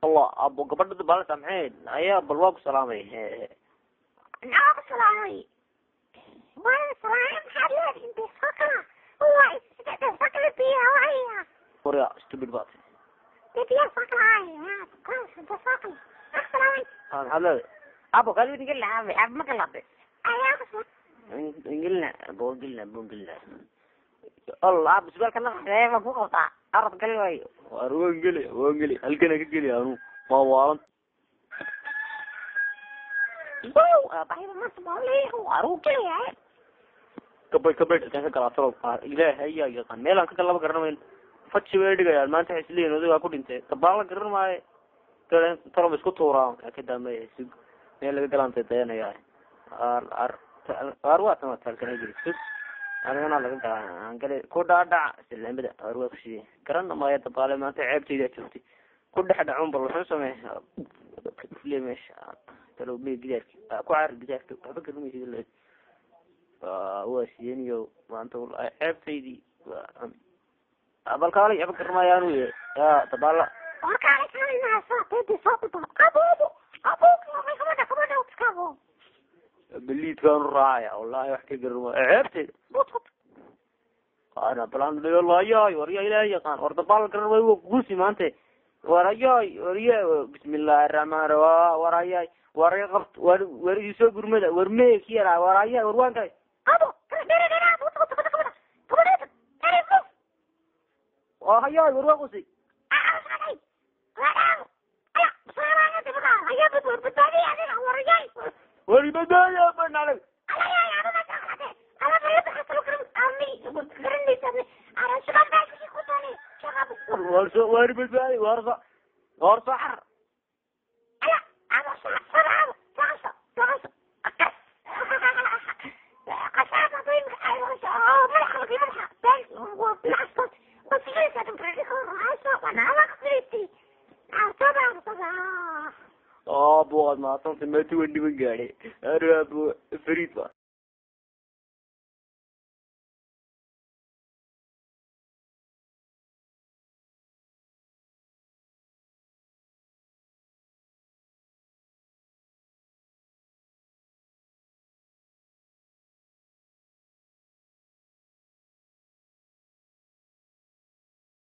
Allah abo gabadha dabaalata maxay ayaa bal waa ku salaamay. Waryaa stupid baad maxaad leedahay abo ingilna abo ingilna abo ingilna Allah abo su'aalka la ku qabtaa arad gali waayo war waan geli waan geli halkana ka geli anu waa waalan kabay kabay halkaan ka galaa talow ilaahay ayaa yaqaan meelaan ka galaba garanayn faji bay dhigayaan maanta waxay isleeyihin odagaa ku dhintay dabaal la garan maayo talow ma isku tuuraa ka daamaya sug meel laga galaan dayanayaa ar ar ar waa tan waa halkan geli sug anigana laga galaa aan galay ku dhaadhac islaamada ar waa ku shidey garan maayo dabaale maanta ceebtayda joogtay ku dhex dhacun bal wuxuu sameey kufliye meesha talow mee gidaarki ku caar gidaarki waxba garanmaysid le waa siiyeniyo maanta wallahi ceebtaydii bal kaalay waxba garan maayo anuu yahay yaa dabaala baliidkaan raacaya wallahi wax ka garan maayo ceebtayda ana balan wallahi war yaa ilaahay yaqaan war dabaal garan maayo waa guusi maanta war ayaay war ya bismillaahi raxmaan raxiim war ayaay war iga qabt war war ii soo gurmada war mee ki yaraa war ayaay war waan galay waa hayaay war waa qusay war ibadaya banaalay war soo war badbaadi war soo war soo xar abo waad mahadsantahay maanta waan dhiban gaadhay abo fariid ba.